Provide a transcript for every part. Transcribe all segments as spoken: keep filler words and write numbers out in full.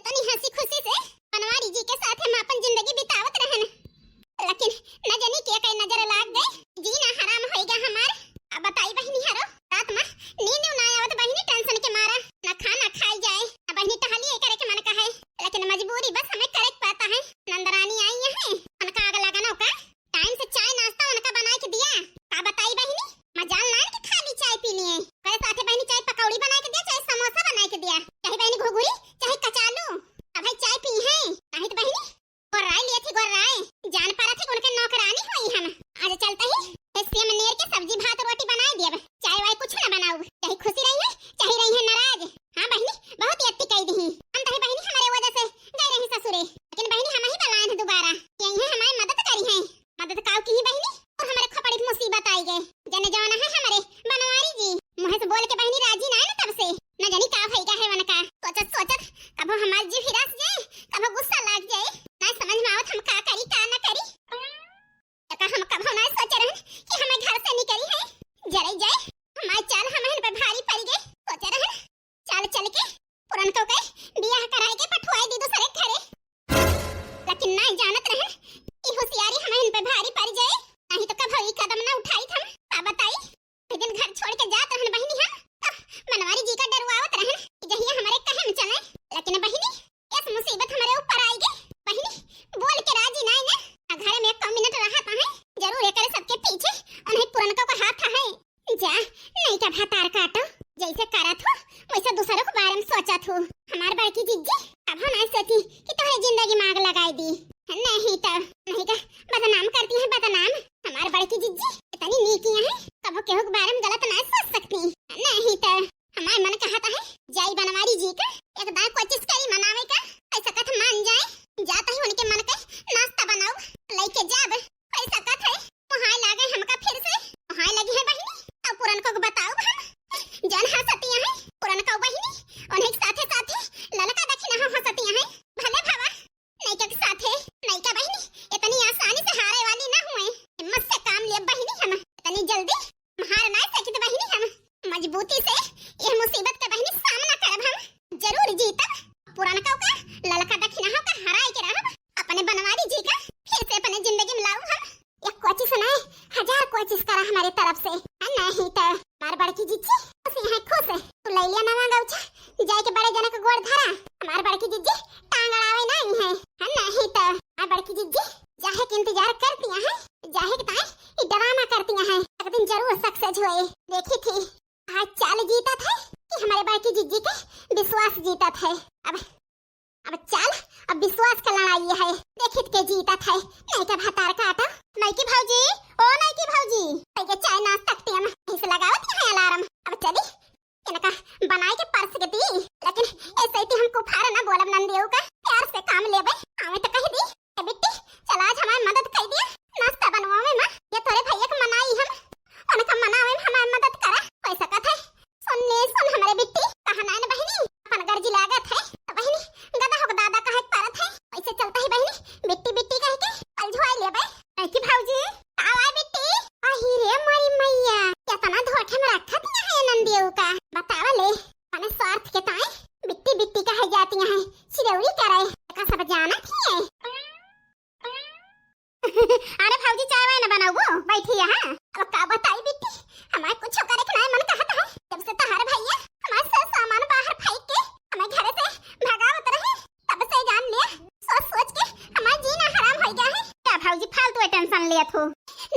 तनी हँसी खुसी से बनवारी जी के साथे हम आपन जिंदगी बितावत रहन, लेकिन न जानी के कई नजर लाग गई, जीना हराम होइगा हमार। अब बताई बहिनी हरो, रात मा नींद ना आवत बहिनी, tension के मारा, न खाना खाई जाए, न बहिनी टहलिए करे के मन कहे, लेकिन मजबूरी बस हमें करे के पड़ता है। नंदरानी आई है, उनका आग लगानो का, time से चाय नाश्ता उनका बनाए के दिया। का बताई बहिनी, मजाल नान के खाली चाय पी लिए। करे साथे बहिनी चाय पकौड़ी बनाए के दिया, चाहे समोसा बनाए के दिया, चाहे बहिनी घुघुरी, चाहे कचालू। अब भाई चाय पी है, नहीं तो बहिनी गोर्राए लिए थे गोर्राए। जान पड़ा थे उनके नौकरानी हुई हम। आज चलते ही सेम नेर के सब्जी भात रोटी बनाए दिया, चाय वाय कुछ ना बनाऊ। चाहे खुशी रही है, चाहे रही है नाराज। हाँ बहिनी, बहुत ही अति कह दी। हम तो है बहिनी हमारे वजह से गए रही ससुरे, लेकिन बहिनी हम ही बुलाए हैं दोबारा, यही है हमारी मदद करी है। मदद काव की ही बहिनी, और हमारे खपड़ी मुसीबत आई गए। जने जवान है हमारे बनवारी जी, मुँह से बोल के बहिनी राजी ना है ना तब से, न जानी का भई का है वनका। सोचत सोचत कभो हमार जीव हिरास जाए, कभो गुस्सा लाग जाए, ना समझ में आवत हम का करी का ना करी। एका हम कभो ना सोचे रहन कि हमें घर से निकली है, जरे जाए हमार चाल हमहन पे भारी पड़ गए। सोचे रहन चाल चल के पुरनको के बियाह कराए के पठुआई दी दूसरे घरे। लेकिन नाई जानत रहन कि होशियारी हमहन पे भारी पड़ जाए, नहीं तो कभो ई कदम ना उठाई हम। का बताई, एक दिन घर छोड़ के जात रहन बहिनी हम, तो बनवारी जी का डरवावत रहन कि जहिया हमारे कहे में चले। लेकिन बहिनी, इस मुसीबत हमारे ऊपर आई गई। बहिनी, बोल के राजी नाई ना, आ घर में एक मिनट रहत है, जरूर एकरे सबके पीछे उन्हें पुरनको का हाथ है। जा, नहीं का भतार काटो, जैसे करत हो, वैसे दूसरों के बारे में सोचत हो। हमार बड़की जिज्जी, अब हम ऐसे थी कि तोहरे जिंदगी में आग लगाई दी। नहीं तो, नहीं का बदनाम करती है, बदनाम। हमार बड़की जिज्जी इतनी नीकी है, कबो केहू के बारे में गलत ना सोच सकती। नहीं तो, हमार मन कहता है, जाई बनवारी जी का, एक दाई कोशिश करी मनावे का, ऐसा कथ मान जाए, जाता ही उनके मन के नाश्ता बनाओ, लेके जाब, ऐसा कथ है। वहाँ लागे हमका फिर से, वहाँ लगी है बहिनी। अब पुरनको को बताओ हम, जन हंसतिया है, पुरनको बहिनी, उन्हें के साथे साथे ललका दक्षिणा हो हंसतिया है। भले भवा, नैका के साथे, नैका बहिनी इतनी आसानी से हारे वाली ना हुए। हिम्मत से काम लिए बहिनी हम, इतनी जल्दी हार ना सकित बहिनी हम। मजबूती से यह मुसीबत का बहिनी सामना करब हम, जरूर जीतब। पुरनको का ललका दक्षिणा हो का हराए के रहब, अपने बनवारी जी का फिर से अपने जिंदगी में लाऊ हम। एक कोशिश नहीं, हजार कोशिश करा हमारे तरफ से। आ, नहीं तो हमार बड़की जिज्जी खुश है, खुश है। तू ले लिया नवा गौछा, जाए के बड़े जने के गोड़ धरा। हमार बड़की जिज्जी टांग अड़ावे नहीं है। आ, नहीं तो हमार बड़की जिज्जी जाहे के इंतजार करतिया है, जाहे के ताई ई ड्रामा करतिया है। एक दिन जरूर success होए। देखी थी, आज चाल जीतत है कि हमारे बड़की जिज्जी के विश्वास जीतत है। अब अब चाल, अब विश्वास का लड़ाई है, देखित के जीतत है। नैका भतार काटा। नैकी भौजी, ओ नैकी भौजी, तैके चाय नाश्ता के time, ऐसे लगावत है alarm। अब चली, इनका बनाए के परस के दी, लेकिन ऐसे ही हम कुफार ना बोलब नंदियो का, प्यार से काम लेबे। आवे तो कह दी, "ए बिट्टी, चल आज हमार मदद कर दिया, नाश्ता बनवावे में, ये तोरे भैया के मनाई हम, उनका मनावे में हमार मदद करा।" कैसा कथा है? सुन ले, सुन हमरे बिट्टी, कहा नाय न बहिनी, अपन गर्जी लागत है, तो बहिनी, गदा होक दादा कहे के परत है, ऐसे चलता ही बहिनी, बिट्टी बिट्टी कह के अलझुआई लेबे। ऐ की भौजी, का आय बिट्टी? अही रे मोरी मैया, केतना धोखे में रखत है नंदियो का, बतावा ले, अपने स्वार्थ के ताई बिट्टी बिट्टी कहे जाती है, चिरौरी करे, का सब जानत ही है। अरे भौजी, चाय वाय न बनाऊ, बैठी है, हाँ? अब का बताई बिट्टी, हमार कुछ करे के नाय मन कहत है। जब से तहार भैया हमार सब सामान बाहर फेंक के हमें घरे से भगावत रहे, तब से जान लिया, सोच सोच के हमार जीना हराम हो गया है। का भौजी फालतू tension लेत हो?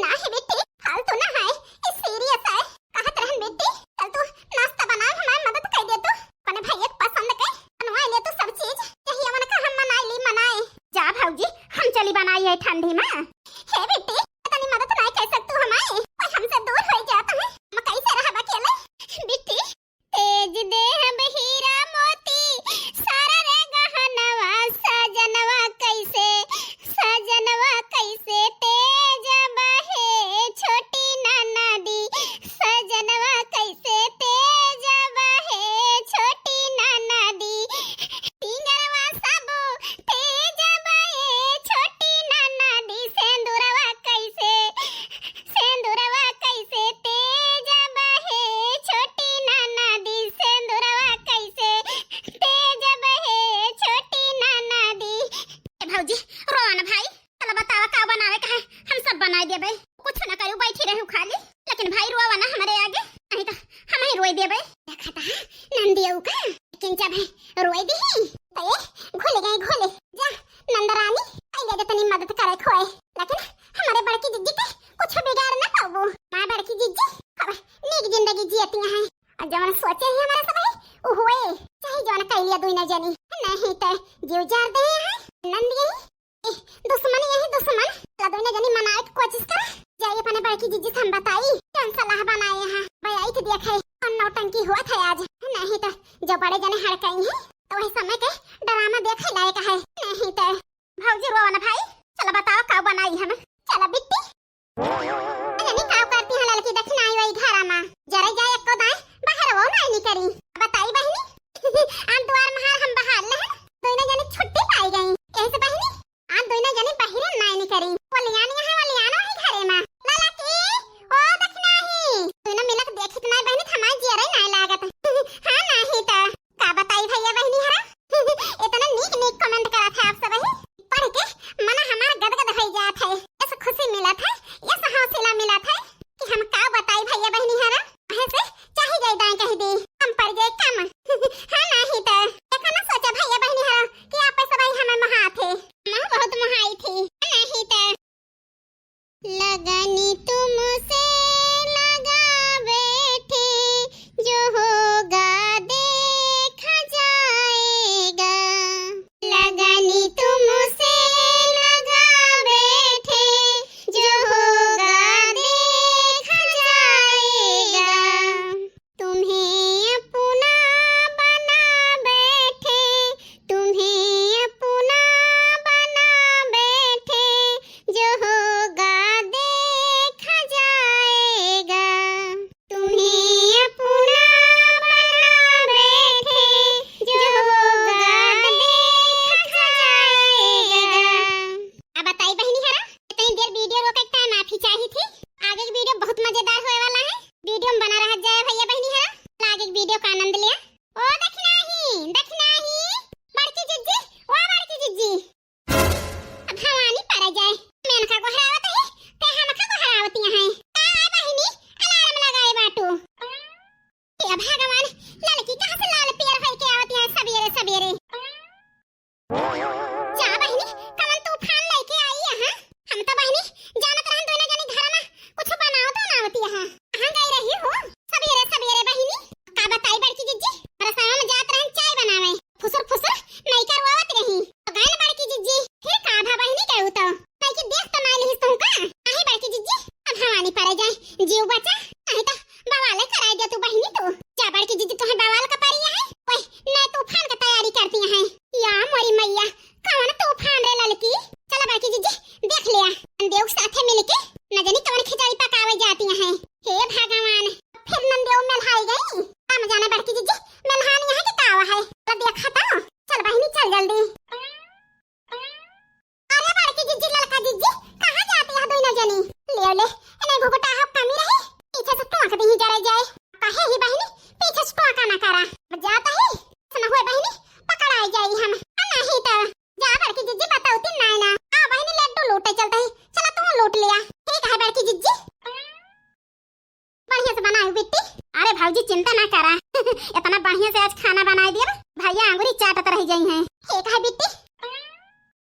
ना ही बिट्टी, फालतू ना है, ई serious है। कहत रहन बिट्टी, चल तू नाश्ता बना, हमार मदद कर दे तू। अपने भैया के पसंद के बनवाई ले तू सब चीज, यही मन का हम मनाई ली मनाई। जा भौजी, हम चली बनाई है ठंडी में। हे बिट्टी, इतनी मदद नहीं कर सकतू हमारी, कोई हमसे दूर हो जात है, हम कैसे रहब अकेले? बिट्टी, तेज देहब हीरा मोती, सारा रे गहनवा, सजनवा कैसे, सजनवा कैसे तेज बहे, छोटी ननदी, सजनवा कैसे तेज बहे, छोटी ननदी, सिंगरवा सब तेज बहे, छोटी ननदी से ही ते जीव जार दे है नंद यही। ए, दुश्मन यही दुश्मन। ला दोनों जनी मनावे की कोशिश कर। जाई अपने बड़की जिज्जी से हम बताई कौन सलाह बनाए हैं। भाई आई तो देखे कौन नौटंकी हुआ था आज। नहीं तो जो बड़े जने हड़काई हैं तो वही समय के ड्रामा देखे लायक है। नहीं तो भौजी रोवा ना भाई, चला बताओ का बनाई हम। चला बिट्टी। अरे नी का करती है ललकी, देखी ना आई वही घरा मा। जरा जाए एको दाई बाहर वो ना निकरी। बताई बहिनी। आन दुआर महार हम बहार ले हैं। दोनों जने छुट्टी पाई गई। ऐसे बहिनी, आन दोनों जने बाहर ना निकरी। वो लियान यहाँ, वो लियानो ही घरे मा। ललकी, ओ दखनाही। दोनों मिलक देखित ना बहिनी, हमार जियरे ना लागत। हाँ, नहीं तो। का बताई भैया बहिनी हरा, इतना नीक नीक comment करत है आप सब ही। पढ़ के मन हमार गदगद होइ जात है, यस खुशी मिलत है, यस हौसला मिलत है कि हम का बताई भैया बहिनी हरा। वहीं से चाहे जाई दाएं कह दी, हम पड़ गए कम। हाँ, नहीं तो एतना सोचा भैया बहिनी हरा कि आप सब ही हमें महात है, हम बहुत महाई थी, नहीं तो। लगन तुमसे लगा बैठे, जो होगा देखा जाएगा। लगन तुमसे लगा बैठे, जो होगा देखा जाएगा। तुम्हें अपना बना बैठे, तुम्हें अपना बना बैठे, जो होगा देखा जाएगा। तुम्हें अपना बना बैठे, जो होगा देखा जाएगा। अब बताई बहिनी हरा, इतनी देर video रोके के माफी चाही थी। आगे की video बहुत मजेदार होए वाला है, video में बना रहा जाए भैया बहिनी हरा, आगे की video का आनंद लिया। ओ दखनाही, दखनाही, बड़की जिज्जी, ओ बड़की जिज्जी। अब भवानी परा जाए, मैं इनका गोहरावत ही, ते हमका गोहरावत यहाँ है। का बहिनी, alarm लगाए बाटू। हे भगवान, ललकी कहाँ से लाल पियर होई के आवत यहाँ सबेरे सबेरे। जा बहिनी, कवन तूफान लेके आई यहाँ? हम तो बहिनी जानत रहन दोनों जनी घर में कुछ बनावत बनावत यहाँ। कहाँ गई रही हो सबेरे सबेरे बहिनी? का बताई बड़की जिज्जी, रसोई में जात रहन चाय बनावे, फुसुर फुसुर नैका रोवत रही। तो गए न बड़की जिज्जी, फिर का भा बहिनी कहू तो? नैकी देख तो नाई लिहिस तुमका? आहे बड़की जिज्जी, अब भवानी परे जाए, जीव बचा, नहीं तो बवाले कराई दे तू बहिनी तू। जा बड़की जिज्जी, तुहे बवाल का परी है, ओए, नए तूफान का तैयारी करती हैं। या मोरी मैया, कौन तूफान रे ललकी? चला बड़की जिज्जी, देख लिया, नंदेव के साथे मिलके न जानी कौन खिचड़ी पकावे जाती हैं। हे भगवान, फिर नंदेव मेल्हाई गई। हम जाने बड़की जिज्जी, मेल्हान यहाँ के कावा है, तो देखा तो। चल बहिनी, चल जल्दी। अरे बड़की जिज्जी, ललका जिज्जी, कहाँ जाती है दोनों जनी? ले ले, इन्हें घुघुटा हो कमी रही, पीछे से टोक दी ही जरा जाए। कहे ही बहिनी, पीछे से टोका ना करा। अब जाता ही, सुना हुए बहिनी, पकड़ाई जाई हम। आ नहीं तो, जा बड़की जिज्जी, बताओ तीन नाय ना। आ बहिनी, लड्डू लूटे चलता ही, चला तू लूट लिया। ठीक है बड़की जिज्जी। बढ़िया से बनाए बिट्टी। अरे भौजी चिंता ना करा, इतना बढ़िया से आज खाना बनाए दिया, भैया आंगुरी चाटत रह जाई हैं। ठीक है बिट्टी,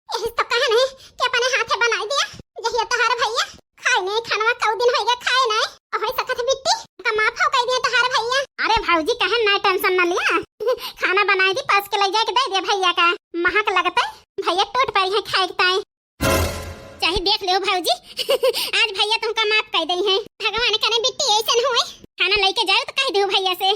यही तो कहे नहीं कि अपने हाथे बनाए दिया, जहिया तोहार भैया खाए नहीं खानवा, कऊ दिन होइगा खाए नहीं। ओहे सखत बिट्टी का माफ हो कह दिया तोहार भैया। अरे भौजी कहे ना, tension ना लिया, खाना बनाए दी, पास के ले जाके दे दिया भैया का, महक लगते भैया टूट पड़ी है खाए के ताई। चाहे देख लियो भौजी, आज भैया तुमका माफ कर दे हैं। भगवान करे बिट्टी ऐसन होए। खाना लेके जाओ तो कह दो भैया से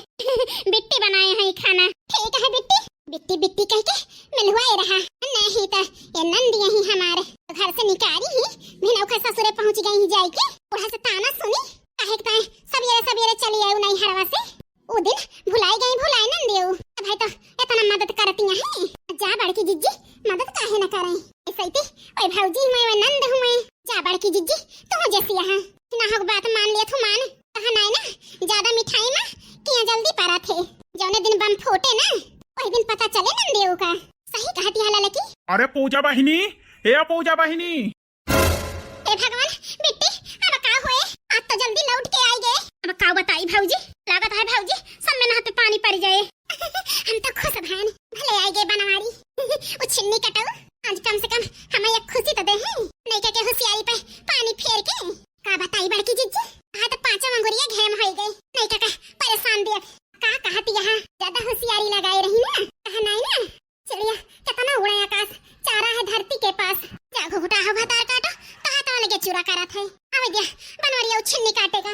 बिट्टी बनाए हैं खाना। ठीक है बिट्टी। बिट्टी बिट्टी कह के मिलवाए रहा। नहीं तो ये नंद यही हमारे घर से निकारी ही, भिनौखा ससुरे पहुँच गई ही जाए के। बूढ़ा से ताना सुनी, कहे के ताए सबेरे सबेरे चली आऊ नहीं हरवा से। उ दिन भुलाई गई, भुलाई नंदेऊ। भाई तो इतना मदद करती हैं। जा बड़की जिज्जी, मदद काहे न करें? ऐसे ही ओए भौजी हुए, ओए नंद हुए। जा बड़की जिज्जी, तू जैसी यहाँ ना हो बात मान लिया, तू मान। कहा नाय ना, ज्यादा मिठाई में किया जल्दी परा थे। जौने दिन बम फूटे ना, वही दिन पता चले नंदेऊ का। सही कहती है ललकी। अरे पूजा बहिनी, ए पूजा बहिनी, हे भगवान, बिट्टी, अब का होए? आज तो जल्दी लौट के आई गए। अब का बताई भौजी, लागत है भौजी, सब में नहाते पानी पड़ जाए। हम तो खुश भैन, भले आई गए बनवारी। उ छिन्नी कटऊ, आज कम से कम हमें एक खुशी तो दे हैं। नैका के होशियारी पे पानी फेर के। का बताई बड़की जिज्जी, आज तो पाँचों अंगुरिया घेम होई गई। नैका का परेशान देख, का कहती यहाँ, ज्यादा होशियारी लगाई रही ना, कहा नाई ना। चिड़िया का करत है? आवे दिया, बनवरिया उ छिन्नी काटेगा।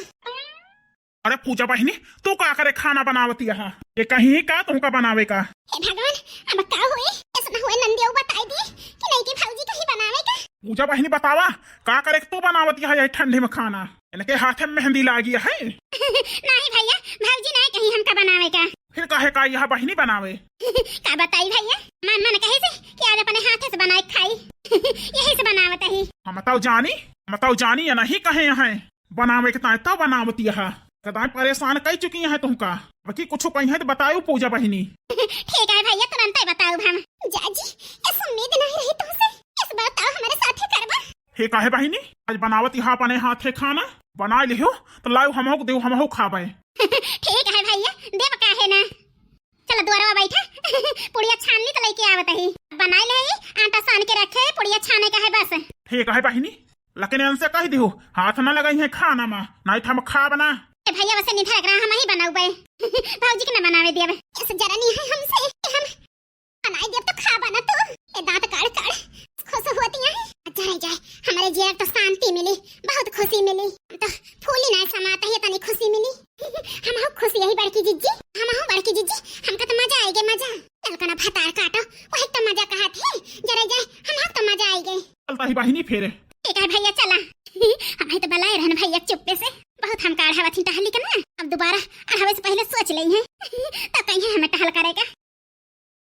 अरे पूजा बहिनी, तू का करे खाना बनावत यहाँ? ये कहीं का तुमका बनावे का? हे भगवान, अब का होई? ऐसा ना हुए नंदिया बताई दी कि नहीं कि भौजी कहीं बनावे का। पूजा बहिनी बतावा, का करे तू बनावत यहाँ यही ठंडी में खाना? इनके हाथे में मेहंदी लागी है। नहीं भैया, भौजी नहीं कहीं हमका बनावे का। फिर काहे का यह बहिनी बनावे? का बताई भैया, मन मन कहे से कि आज अपने हाथे से बनाए खाई। यही से बनावत ही। हम तो जानी, हम तो जानी या नहीं कहे हैं। बनावे के ताय तो बनावत यह। कदाय परेशान कई चुकी हैं तुमका। बाकी कुछ कही है तो बताओ पूजा बहिनी। ठीक है भैया, तुरंत ही बताओ हम। जाजी, इस उम्मीद नहीं रही तुमसे। इस बार तो हमारे साथ ही करबा। हे काहे बहिनी, आज बनावत यहाँ अपने हाथे खाना बना लिहो, तो लाओ हमहू देव, हमहू खाबे। ठीक है भैया, देव काहे ना। चलो दुआरवा बैठा, पुड़िया छान ली तो लेके आवत ही। बनाई ले, आटा सान के रखे, पुड़िया छाने का है बस। ठीक है बहिनी, लेकिन इनसे कह दिहो, हाथ ना लगाई है खाना में, नहीं तो हम खाब ना। ए भैया, वैसे निधर रहा, हम ही बनाऊ बे। भौजी के ना बनावे दिया बे। ऐसे जरा नहीं है हमसे कि हम बनाई देब तो खाबा ना तू। ए दांत काढ़ काढ़ खुश होती है। जाए जाए, हमारे जिया तो शांति मिली, बहुत खुशी मिली। हम तो फूली ना समाता ही इतनी खुशी मिली। हम हो खुश यही बड़की जिज्जी, हम हो बड़की जिज्जी, हमका तो मजा आएगे मजा। चल कना भतार काटो, वही तो मजा कहा थे। जरा जाए, हम हो तो मजा आएगे। चलता ही बहिनी फेरे। ठीक है भैया, चला। हमारे तो बलाए रहन भैया चुप्पे से। बहुत हम का अढ़ावत ही टहली के ना, अब दोबारा अढ़ावे से पहले सोच ले हैं। तब कहीं हमें टहल करेगा।